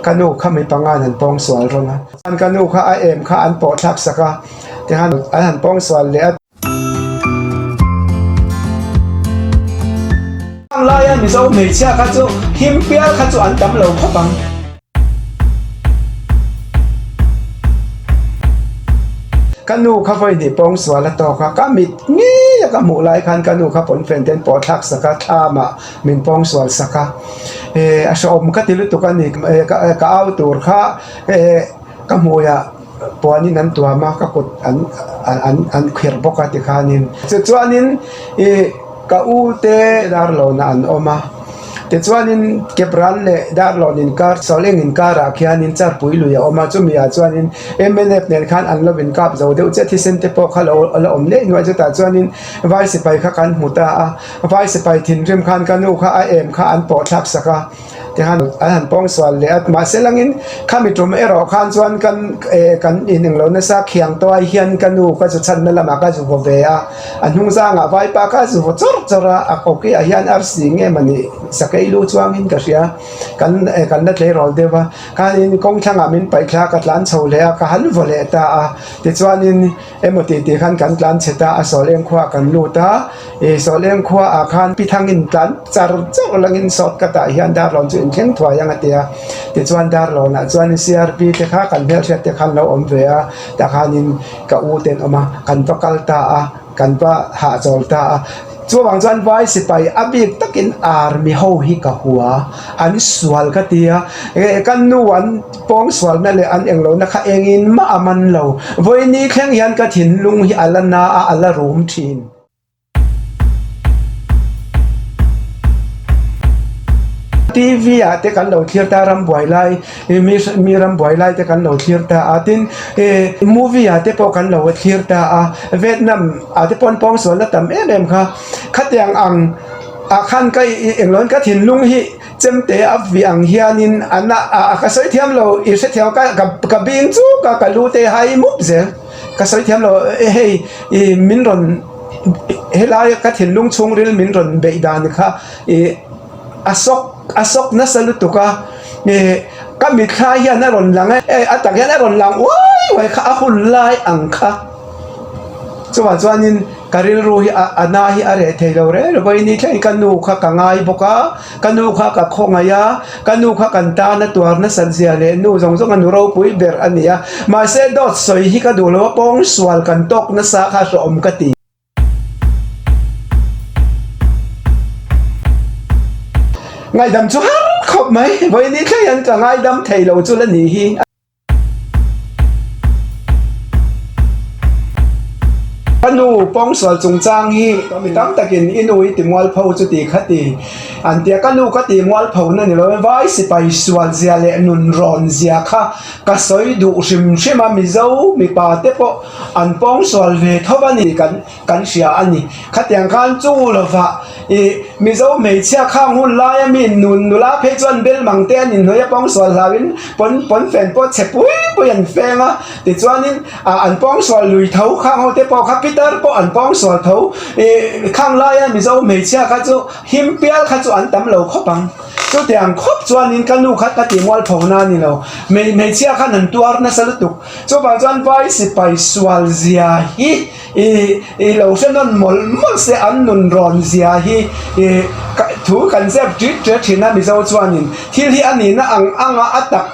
Ka nu kha mi pangan an pawng sual rawn a. Ka nu kha a em kha an pawh thlak sak a, tikhan an han pawng sual leh a. Khang laia Mizo hmeichhia kha chu him pial kha chu an tam lo khawp ang. Ka nu kha vawi hnih pawng sual a tawk a, ka mit ngei a ka hmuh lai khan ka nu kha pawnfen te an pawh thlak sak a, thlamah min pawng sual sak a. A hrehawm ka ti lutuk a ni, ka au tur kha ka hmuiah puanin an tuam a, ka kut an an an khirh bawk a tikhanin. Tichuanin ih ka u te Darlawnah an awm a, tichuanin Kepran leh Darlawn inkar Sawleng inkarah khianin Charpui lui a awm a, chumi ah chuanin mnf nen khan an lo inkap zo deuh chiah thisen te pawh kha lo la awm leh nuai chutah chuanin Vai sipai kha kan hmu ta a, Vai sipai thinrim khan ka nu kha a em kha an pawh thlak sak a. Tihan an han pawng sual leh a, mahse langin khami tum erawh khan chuan kan eh kan in englo nasa khiang tuai hian ka nu ka zu chhanna lamah ka zu vaw ve a, a hnung zangah vaipa kha zu vaw chawr chawr a, a kawki ah hian arsi nge mawni sakei lu chuangin ka hria, kan eh kan la tleirawl deuh a, khanin kawng thlangah min paih thla ka tlan chho leh a, ka han vaw leh ta a, tichuanin. Emaw tih tih khan kan tlan chhe ta a, Sawleng khuaah kan lut a, ih Sawleng khuaah khan pi thangin tlan char chauh langin shortcut ah hian Darlawn chu inthleng thuai ang a ti a, tichuan Darlawnah chuan CRP te kha kan hmelhriat te khan lo awm ve a, tah khanin ka u te an awm a, kan va kal ta a, kan va hahchawl ta a. Chuvang chuan vai sipai a bik takin army ho hi ka hua, an sual ka ti a, ka nu an pawng sualna leh an englohna kha engin mah a man lo, vawiini thleng hian ka thinlung hi a la na a, a la rum thin. TV ah te kan lo thlir ta a rambuai lai mi mi rambuai lai te kan lo thlir ta a tin ih movie ah te pawh kan lo thlir ta a Vietnam ah te pawn pawng sualna tam em em kha khatiang ang ah khan ka ih englo ka thinlung hi chemte a vi ang hianin a na ah ka sawi thiam lo i hrethiam ka ka bing chuk a ka lu te hai mup zel ka sawi thiam lo hei ih min rawn helai ka thinlung chhungril min rawn beih dan kha ih. A sawk a sawk nasa lutuk a ih ka mitthla hian a rawn lang e a tak hian a rawn lang uai uai kha a hun lai ang kha chuvang chuanin ka rilru hi a a na hi a reh thei lo reng reng a ni thleng ka nu kha ka ngai bawk a ka nu kha ka khawngaih a ka nu kha kan tan a tuar nasat zia leh nu zawng zawng a nu ropui ber a ni a mahse dawt sawi hi ka duh lo a pawng sual kan tawk nasa kha hlawm ka ti. Ngaidam chu har khawp mai, vawiin thleng hian ka ngaidam thei lo chu la ni hi. Ka nu pawngsual chungchang hi mi tam takin i nu i ti mualpho chu ti kha ti an tia, ka nu ka ti mualpho na ni lo e, vai sipai sual zia leh nun rawn zia kha ka sawi duh hrim hrim a, Mizo mipa te pawh an pawngsual ve tho a ni kan kan hria a ni. Khatiang khan chu lovah ih Mizo hmeichhia khang hun laia mi nun nula phei chuan bel mang te an inhnawih a pawngsual hlauhin pawn pawnfen pawh chhe pui pui an feng a tichuanin ah an pawngsual lui tho khang ho te pawh kha pitar pawh an pawngsual tho ih khang laia Mizo hmeichhia kha chu him pial kha chu an tam lo khawp ang. Chutiang khawp chuanin ka nu kha ka ti mualpho na a ni lo. Hmeichhia khan an tuar nasa lutuk. Chuvang chuan vai sipai sual zia hi ih ih lo hre nawn mawlh mawlh se an nun rawn zia hi ih thu kan zep ṭit ṭet ṭhin a Mizo chuanin thil hi a nihna ang anga a tak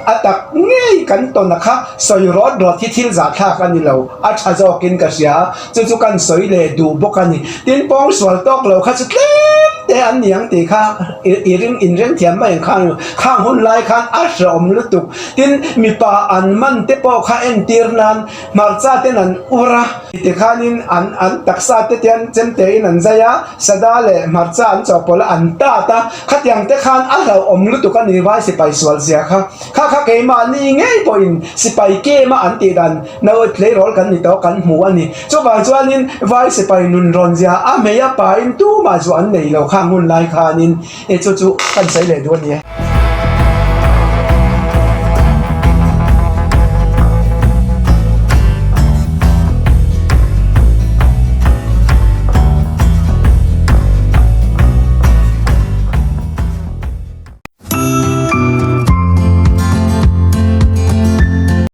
a tak ngei kan tawn a kha sawi rawt rawt hi thil zahthlak a ni lo a ṭha zawkin ka hria a chu chu kan sawi leh duh bawk a ni. Tin pawngsual tawk lo kha chu tlem te an ni ang tih kha i ring inreng thiam mai ang khan khang hun lai khan a hrehawm lutuk. Tin, mipa an man te pawh kha entir nan hmarcha ten an ur a, tikhanin an an taksa te tian chemte in an zai a, sada leh hmarcha an chawhpawlh a, an tat a, khatiang te khan a hlauhawm lutuk a ni vai sipai sual zia kha. Kha kha keimahni ngei pawhin sipai kem a an tih dan no tleirawl kan ni tawh kan hmu a ni. Chuvang chuanin vai sipai nun rawn zia a hmei a pain tumah zu an nei lo khang hun lai khanin e chu chu kan sawi leh duh a ni e.